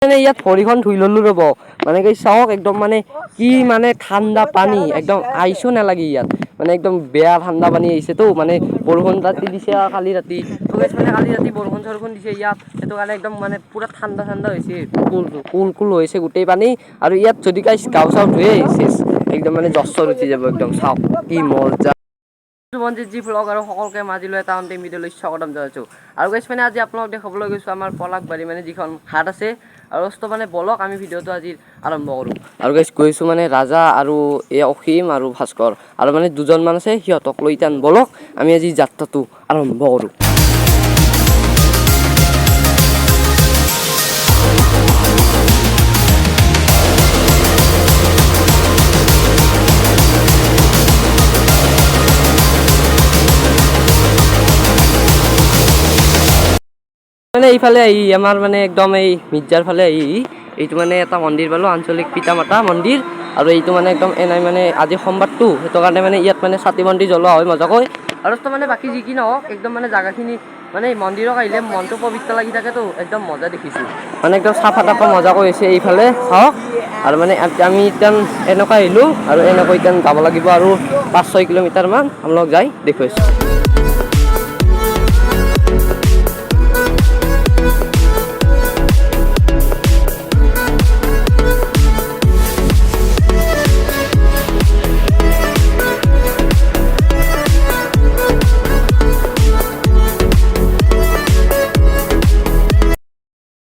মানে ইয়াত ভৰিখন ধুই ল'লো ৰ'ব, মানে কি চাওক একদম মানে কি মানে ঠাণ্ডা পানী, একদম আইচো নালাগে ইয়াত, মানে একদম বেয়া ঠাণ্ডা পানী আহিছেতো। মানে বৰষুণ ৰাতি দিছে আৰু কালি ৰাতি, তো guys মানে কালি ৰাতি বৰষুণ চৰষুণ দিছে ইয়াত, সেইটো কাৰণে একদম মানে পূৰা ঠাণ্ডা ঠাণ্ডা হৈছে, কুল কুল কুল হৈছে গোটেই পানী। আৰু ইয়াত যদি গাইছ গাও চাও ধুৱে চেচ, একদম মানে জচৰ উঠি যাব একদম। চাওক কি মজা। মনজিত জি ভ্লগ আৰু সকলোকে মাজলৈ এটা অন্তিম ভিডিঅ'লৈ স্বাগতম জনাইছোঁ। আৰু গাইছ মানে আজি আপোনালোক দেখাবলৈ গৈছোঁ আমাৰ পলাশবাৰী মানে যিখন ঘাট আছে। আৰু দোস্ত মানে বলক আমি ভিডিঅ'টো আজি আৰম্ভ কৰোঁ। আৰু গাইছ গৈছোঁ মানে ৰাজা আৰু এই অসীম আৰু ভাস্কৰ আৰু মানে দুজনমান আছে, সিহঁতক লৈ টান বলক আমি আজি যাত্ৰাটো আৰম্ভ কৰোঁ। মানে এইফালে আহি আমাৰ মানে একদম এই মিৰ্জাৰ ফালে আহি এইটো মানে এটা মন্দিৰ পালোঁ, আঞ্চলিক পিতা মাতা মন্দিৰ। আৰু এইটো মানে একদম এনাই মানে আজি সোমবাৰটো, সেইটো কাৰণে মানে ইয়াত মানে চাকি বন্তি জ্বলোৱা হয় মজাকৈ। আৰু তো মানে বাকী যি কি নহওক একদম মানে জাগাখিনি মানে মন্দিৰক আহিলে মনটো পবিত্ৰ লাগি থাকেতো, একদম মজা দেখিছোঁ, মানে একদম চাফা তাফা মজাকৈ হৈছে এইফালে চাওক। আৰু মানে আমি এতিয়া এনেকুৱা আহিলোঁ আৰু এনেকৈ এতিয়া যাব লাগিব আৰু 5-6 কিলোমিটাৰমান আপোনালোক যাই দেখুৱাইছোঁ।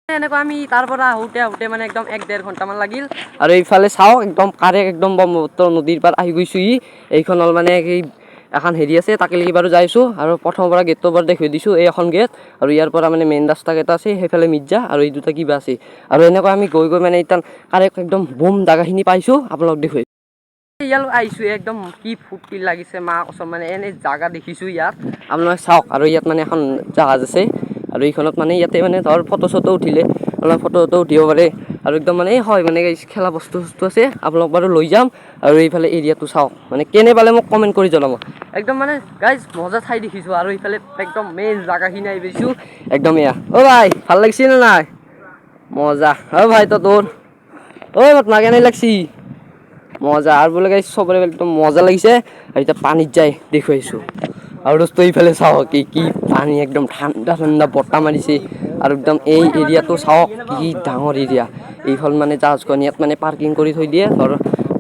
এনেকুৱা আমি তাৰ পৰা আহোঁতে আহোঁতে মানে একদম 1-1.5 ঘণ্টামান লাগিল। আৰু এইফালে চাওক একদম কাৰেক্ট একদম ব্ৰহ্মপুত্ৰ নদীৰ পাৰ আহি গৈছোঁহি। এইখন হ'ল মানে এই এখন হেৰি আছে, তাকে বাৰু যাইছোঁ। আৰু প্ৰথমৰ পৰা গেটটোৰ পৰা দেখুৱাই দিছোঁ, এই এখন গেট। আৰু ইয়াৰ পৰা মানে মেইন ৰাস্তা কেইটা আছে, সেইফালে মিৰ্জা আৰু এই দুটা কিবা আছে। আৰু এনেকুৱা আমি গৈ গৈ মানে এতিয়া কাৰেক্ট একদম বম জাগাখিনি পাইছোঁ, আপোনালোক দেখুৱাই ইয়ালৈ আহিছোঁ। একদম কি ফূৰ্তি লাগিছে মা কচম, মানে এনে জাগা দেখিছোঁ ইয়াত আপোনালোকে চাওক। আৰু ইয়াত মানে এখন জাহাজ আছে আৰু এইখনত মানে ইয়াতে মানে ধৰ ফটো চটো উঠিলে অলপ ফটো চটো উঠিব পাৰে। আৰু একদম মানে এই হয় মানে খেলা বস্তু চস্তু আছে, আপোনালোক বাৰু লৈ যাম। আৰু এইফালে এৰিয়াটো চাওক মানে কেনে পালে মোক কমেণ্ট কৰি জনাব। একদম মানে গাইজ মজা ঠাই দেখিছোঁ। আৰু এইফালে একদম মেইন জাগাখিনি আহি পাইছোঁ একদম এয়া। অ' ভাই ভাল লাগিছে নে নাই? মজা। অ' ভাই তোৰ অ' মা কেনে লাগছি? মজা। আৰু বোলে গাইজ চবৰে একদম মজা লাগিছে। আৰু এতিয়া পানীত যাই দেখুৱাইছোঁ। আৰু দোস্ত এইফালে চাওক কি কি পানী, একদম ঠাণ্ডা ঠাণ্ডা বতাহ মাৰিছে। আৰু একদম এই এৰিয়াটো চাওক কি ডাঙৰ এৰিয়া। এইখন মানে জাহাজখন ইয়াত মানে পাৰ্কিং কৰি থৈ দিয়ে, ধৰ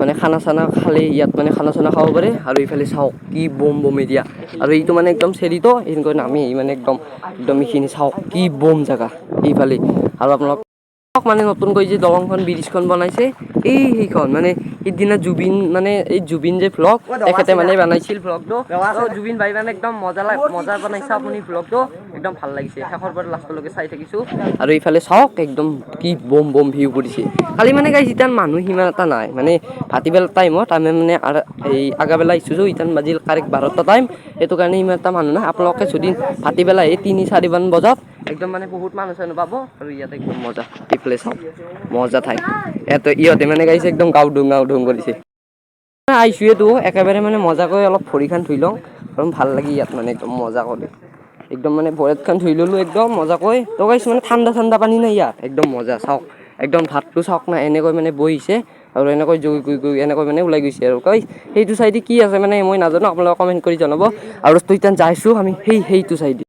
মানে খানা চানা খালে ইয়াত মানে খানা চানা খাব পাৰে। আৰু এইফালে চাওক কি বম বম এৰিয়া। আৰু এইটো মানে একদম চেৰিটো এনেকৈ নামি আহি মানে একদম একদম এইখিনি চাওক কি বম জেগা এইফালে। আৰু আপোনালোক মানে নতুনকৈ যে দলংখন ব্ৰিজখন বনাইছে এই সেইখন মানে সিদিনা জুবিন মানে এই জুবিন যে ভ্লগ তেখেতে মানে বনাইছিল ভ্লগটো, জুবিন ভাই মানে একদম মজা মজা বনাইছে আপুনি ভ্লগটো, একদম ভাল লাগিছে। শেষৰ পৰা লাষ্টলৈকে চাই থাকিছোঁ। আৰু এইফালে চাওক একদম কি বম বম ভিউ কৰিছে। খালি মানে গাইছ ইতান মানুহ সিমান এটা নাই, মানে ভাটিবেলা টাইমত আমি মানে এই আগাবেলা আহিছোঁ যে ইতান বাজিল কাৰেক্ট 12টা টাইম, সেইটো কাৰণে ইমান এটা মানুহ নাই। আপোনালোকে যদি ভাটিবেলা এই 3-4মান বজাত একদম মানে বহুত মানুহ চানুহ পাব। আৰু ইয়াত একদম মজা, এইফালে চাওক মজা ঠাই। ইয়াতে ইহঁতে মানে গাইছে একদম গাও ধুং গাও ধুং কৰিছে। আহিছোঁৱেতো একেবাৰে মানে মজাকৈ অলপ ভৰিখন ধুই লওঁ, কাৰণ ভাল লাগি ইয়াত মানে একদম মজা কৰি একদম মানে ভৰিতখন ধুই ল'লোঁ একদম মজাকৈ। তো গাইছ মানে ঠাণ্ডা ঠাণ্ডা পানী নাই ইয়াত, একদম মজা। চাওক একদম ভাতটো চাওক না এনেকৈ মানে বহিছে আৰু এনেকৈ জৈ গৈ গৈ এনেকৈ মানে ওলাই গৈছে। আৰু কৈ সেইটো চাইডে কি আছে মানে মই নাজানো, আপোনালোকে কমেণ্ট কৰি জনাব। আৰু এতিয়া যাইছোঁ আমি সেইটো চাইডে।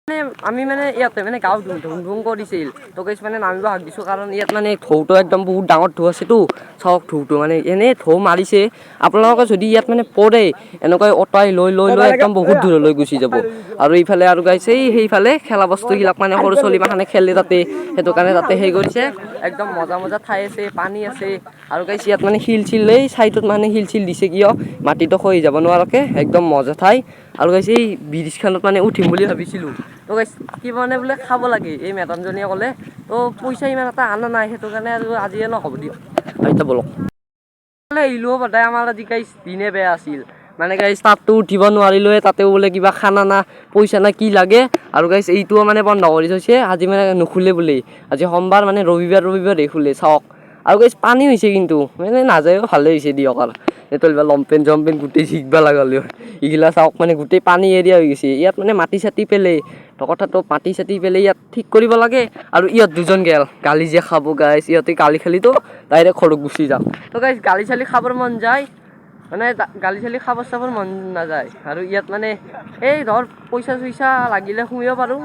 মানে আমি মানে ইয়াতে মানে গাঁও ধুম ধুম ধুম কৰিছিল, তো গাইছ মানে নামিব হাক দিছোঁ, কাৰণ ইয়াত মানে ঢৌটো একদম বহুত ডাঙৰ ঢৌ আছেতো। চাওক ঢৌটো মানে এনেই ঢৌ মাৰিছে। আপোনালোকে যদি ইয়াত মানে পৰে এনেকৈ অঁতাই লৈ লৈ লৈ একদম বহুত দূৰলৈ গুচি যাব। আৰু এইফালে আৰু গাইছে এই সেইফালে খেলা বস্তুবিলাক মানে সৰু ছোৱালীমাখানে খেলে তাতে, সেইটো কাৰণে তাতে সেই কৰিছে। একদম মজা মজা ঠাই আছে, পানী আছে। আৰু গাইছে ইয়াত মানে শিল চিল এই চাইডত মানে শিল চিল দিছে কিয় মাটিটো খহি যাব নোৱাৰাকৈ, একদম মজা ঠাই। আৰু গাইছে এই ব্ৰিজখনত মানে উঠিম বুলি ভাবিছিলোঁ, তো গাইছ কি মানে বোলে খাব লাগে এই মেডামজনীয়ে ক'লে, তো পইচা ইমান এটা অনা নাই, সেইটো কাৰণে আৰু আজিয়ে নহ'ব দিয়ক। এতিয়া বলক আহিলোঁ সদায়। আমাৰ আজি গাইছ দিনে বেয়া আছিল, মানে গাইছ তাততো উঠিব নোৱাৰিলোৱে, তাতেও বোলে কিবা খানা না পইচা না কি লাগে। আৰু গাইছ এইটোও মানে বন্ধ কৰি থৈছে আজি, মানে নুখুলে বোলে আজি সোমবাৰ মানে ৰবিবাৰ ৰবিবাৰেই খোলে চাওক। আৰু গাইছ পানী হৈছে কিন্তু মানে নাযায়ো ভালেই হৈছে দিয়ক। আৰু এইটো লমপেন জমপেন গোটেই শিকিব লাগালেও এইগিলা চাওক মানে গোটেই পানী এৰিয়া হৈ গৈছে। ইয়াত মানে মাটি চাটি পেলাই তো কথাটো পাতি চাতি পেলাই ইয়াত ঠিক কৰিব লাগে। আৰু ইয়াত দুজন গেল গালি যে খাব গাইছ, ইহঁতে গালি খালিতো ডাইৰেক্ট ঘৰত গুচি যাম। তো গাইছ, গালি চালি খাবৰ মন যায়, মানে গালি চালি খাব চাবৰ মন নাযায়। আৰু ইয়াত মানে এই ধৰ পইচা চইচা লাগিলে সোমিব পাৰোঁ,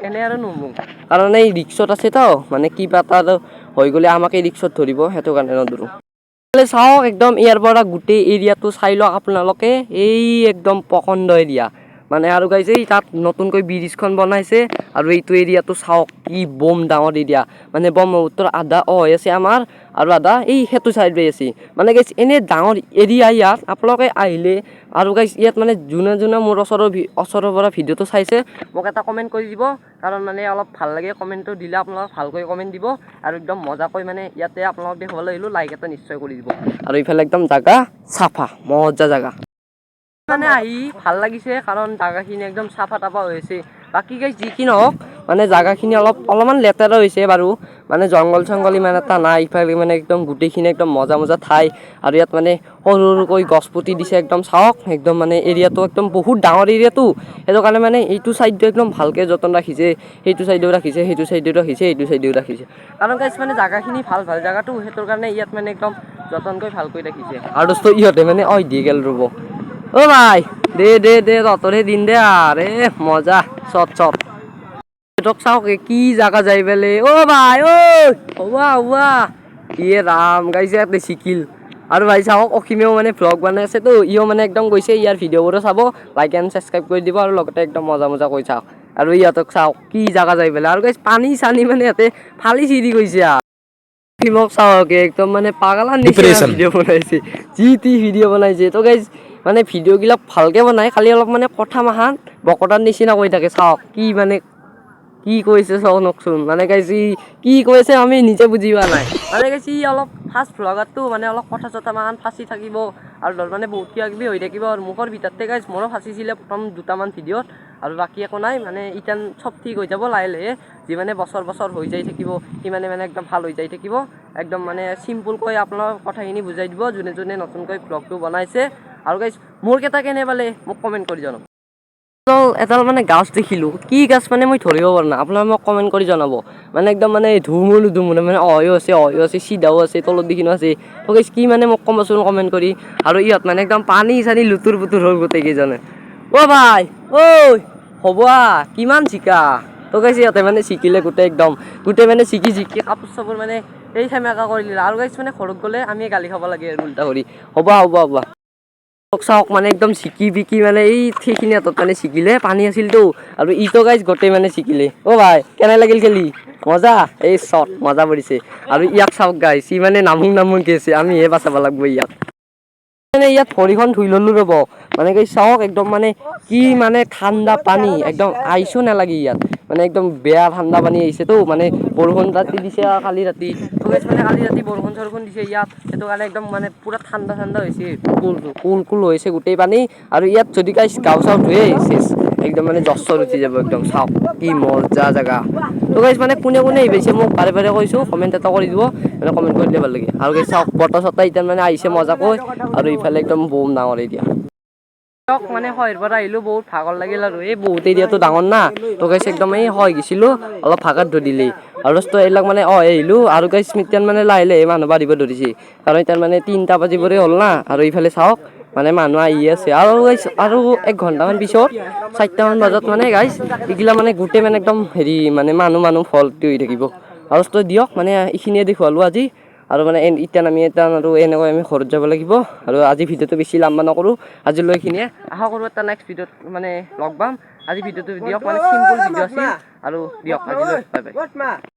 এনে আৰু নুসুমো, কাৰণ এই ৰিক্সত আছেতো, মানে কিবা এটা আৰু হৈ গ'লে আমাকে ৰিক্সত ধৰিব, সেইটো কাৰণে নধৰোঁ। চাওক, একদম ইয়াৰ পৰা গোটেই এৰিয়াটো চাই লওক আপোনালোকে। এই একদম প্ৰকাণ্ড এৰিয়া মানে। আৰু গাইছে, এই তাত নতুনকৈ ব্ৰিজখন বনাইছে। আৰু এইটো এৰিয়াটো চাওক, কি বম ডাঙৰ এৰিয়া। মানে ব্ৰহ্মপুত্ৰৰ আধা হৈ আছে আমাৰ আৰু আধা এই সেইটো চাইডে আছে। মানে গাইছ, এনে ডাঙৰ এৰিয়া ইয়াত আপোনালোকে আহিলে। আৰু গাইছ, ইয়াত মানে যোনে যোনে মোৰ ওচৰৰ পৰা ভিডিঅ'টো চাইছে, মোক এটা কমেণ্ট কৰি দিব, কাৰণ মানে অলপ ভাল লাগে কমেণ্টটো দিলে। আপোনালোকে ভালকৈ কমেণ্ট দিব আৰু একদম মজাকৈ মানে ইয়াতে আপোনালোক দেখুৱাবলৈ আহিলোঁ, লাইক এটা নিশ্চয় কৰি দিব। আৰু ইফালে একদম জাগা চাফা, মজা জাগা। মানে আহি ভাল লাগিছে, কাৰণ জাগাখিনি একদম চাফা তাফা হৈছে। বাকী গাইছ, যি কি নহওক, মানে জাগাখিনি অলপ অলপমান লেতেৰা হৈছে বাৰু, মানে জংঘল চংঘল ইমান এটা নাই। ইফালে মানে একদম গোটেইখিনি একদম মজা মজা ঠাই। আৰু ইয়াত মানে সৰু সৰুকৈ গছ পুতি দিছে একদম। চাওক, একদম মানে এৰিয়াটো একদম বহুত ডাঙৰ এৰিয়াটো, সেইটো কাৰণে মানে এইটো চাইডটো একদম ভালকৈ যতন ৰাখিছে, সেইটো চাইডেও ৰাখিছে, সেইটো চাইডেও ৰাখিছে, এইটো চাইডেও ৰাখিছে। কাৰণ গাইছ, মানে জাগাখিনি ভাল ভাল জাগাটো, সেইটোৰ কাৰণে ইয়াত মানে একদম যতনকৈ ভালকৈ ৰাখিছে। আৰু দোস্ত, ইহঁতে মানে ঐ দি গেল, ৰ'ব। অ ভাই, দে দে দে, তহঁতৰে দিন দে। আৰে মজা, চট চট। সিহঁতক চাওক, কি জাগা যাই পেলে। অ ভাই, ঐ ওৱা ওৱা, ইয়ে ৰাম, গাইছে, ইয়াতে শিকিল। আৰু ভাই চাওক, অসীমেও মানে ভ্লগ বনাই আছেতো, ইও মানে একদম গৈছে। ইয়াৰ ভিডিঅ'বোৰো চাব, লাইক এণ্ড ছাবস্ক্ৰাইব কৰি দিব আৰু লগতে একদম মজা মজা কৈ চাওক। আৰু ইহঁতক চাওক, কি জাগা যাই পেলাই। আৰু গাইছ, পানী চানী মানে ইয়াতে ফালি চিৰি গৈছে। অসীমক চাওক, একদম মানে পাগলাৰ নিচিনা Depression. Video বনাইছে, যি টি ভিডিঅ' বনাইছে। তো গাইজ, মানে ভিডিঅ'বিলাক ভালকে বনাই, খালি অলপ মানে কথা মাখান বকতাৰ নিচিনা কৈ থাকে। চাওক, কি মানে কি কৈছে চাওকচোন। মানে গাইজ, ই কি কৈছে আমি নিজে বুজি পোৱা নাই। মানে গাইজ, ই অলপ ফাৰ্ষ্ট ভ্লগাৰটো, মানে অলপ কথা চথা মাখান ফাঁচি থাকিব আৰু ধৰ মানে বহুত কিবা কিবি হৈ থাকিব আৰু মুখৰ ভিতৰতে। গাইজ, মোৰো ফাঁচিছিলে প্ৰথম দুটামান ভিডিঅ'ত, আৰু বাকী একো নাই। মানে ইটান চব ঠিক হৈ যাব লাহে লাহে, যিমানে বছৰ বছৰ হৈ যাই থাকিব, সিমানে মানে একদম ভাল হৈ যাই থাকিব। একদম মানে চিম্পুলকৈ আপোনালোকৰ কথাখিনি বুজাই দিব, যোনে যোনে নতুনকৈ ভ্লগটো বনাইছে। আৰু গাইজ, মোৰ কেইটা কেনে পালে মোক কমেণ্ট কৰি জনাব। এডাল এডাল মানে গাছ দেখিলোঁ, কি গাছ মানে মই ধৰিব পৰা নাই, আপোনালোকে মোক কমেণ্ট কৰি জনাব। মানে একদম মানে ধুমুলো ধুমুলো, মানে অহয়ো আছে, অহয়ো আছে, চিধাও আছে, তলত দিখিনো আছে। তো গাইজ, কি মানে মোক ক'বচোন কমেণ্ট কৰি। আৰু ইহঁত মানে একদম পানী চানী লুতুৰ পুতুৰ হ'ল গোটেইকেইজনে। অ' ভাই ঐ, হ'ব আ, কিমান চিকা। তো গাইজ, ইহঁতে মানে চিকিলে গোটেই, একদম গোটেই মানে চিকি চিকি কাপোৰ চাপোৰ মানে এই সেমেকা কৰি দিলে। আৰু গাইজ, মানে ঘৰত গ'লে আমি গালি খাব লাগে আৰু উল্টা কৰি। হ'ব, হ'ব, হ'ব। চাওক, মানে একদম চিকি বিকি মানে এই সেইখিনি হাতত মানে চিকিলে, পানী আছিলতো। আৰু ইটো গাইজ গোটেই মানে চিকিলে। অ' ভাই, কেনে লাগিল খেলি? মজা, এই চট মজা পৰিছে। আৰু ইয়াক চাওক গাইজ, সি মানে নামুং নামুংকে আছে, আমিহে বাচাব লাগব ইয়াক। মানে ইয়াত ভৰিখন ধুই ললো ৰ'ব। মানে কি চাওক, একদম মানে কি মানে ঠাণ্ডা পানী, একদম আইচো নালাগে ইয়াত। মানে একদম বেয়া ঠাণ্ডা পানী আহিছেতো, মানে বৰষুণ ৰাতি দিছে আৰু কালি ৰাতি। তো guys, মানে কালি ৰাতি বৰষুণ চৰষুণ দিছে ইয়াত, সেইটো কাৰণে একদম মানে পুৰা ঠাণ্ডা ঠাণ্ডা হৈছে, কুল কুল কুল হৈছে গোটেই পানী। আৰু ইয়াত যদি গাইজ গাও চাও ধুৱে, চেচ, একদম মানে জ্বৰ চৰ উঠি যাব একদম। চাওক, কি মজা জেগা। তো গাইজ, মানে কোনে কোনে আহি পাইছে মোক বাৰে বাৰে কৈছোঁ, কমেণ্ট এটা কৰি দিব, মানে কমেণ্ট কৰি দিলে ভাল লাগে। আৰু গাইজ চাওক, বতাহ চতাহ এতিয়া মানে আহিছে মজাকৈ। আৰু ইফালে একদম বম ডাঙৰ এৰিয়া। চাওক, মানে শহীৰ পৰা আহিলোঁ, বহুত ভাগৰ লাগিল। আৰু এই বহুত এৰিয়াটো ডাঙৰ না। তো গাইছ, একদম এই হয় গৈছিলোঁ, অলপ ভাগৰ ধৰিলেই। আৰু দোস্ত, এইবিলাক মানে আহিলোঁ। আৰু গাইছ, এতিয়া মানে লাহে লাহে মানুহ বাঢ়িব ধৰিছে, কাৰণ এতিয়া মানে 3টা বাজিবৰে হ'ল না। আৰু ইফালে চাওক, মানে মানুহ আহি আছে। আৰু গাইছ, আৰু এক ঘণ্টামান পিছত 4টামান বজাত মানে গাইছ, এইগিলা মানে গোটেই মানে একদম হেৰি মানে মানুহ মানুহ ভৰ্তি হৈ থাকিব। আৰু দোস্ত, দিয়ক, মানে এইখিনিয়ে দেখুৱালোঁ আজি। আৰু মানে এতিয়া আমি এতিয়া আৰু এনেকৈ আমি ঘৰত যাব লাগিব। আৰু আজি ভিডিঅ'টো বেছি লাম্বা নকৰোঁ, আজিলৈ এইখিনিয়ে। আশা কৰোঁ এটা নেক্সট ভিডিঅ'ত মানে লগ পাম। আজি ভিডিঅ'টো দিয়ক, মানে চিম্পল ভিডিঅ' আছিল। আৰু দিয়ক, আজিলৈ বাই বাই।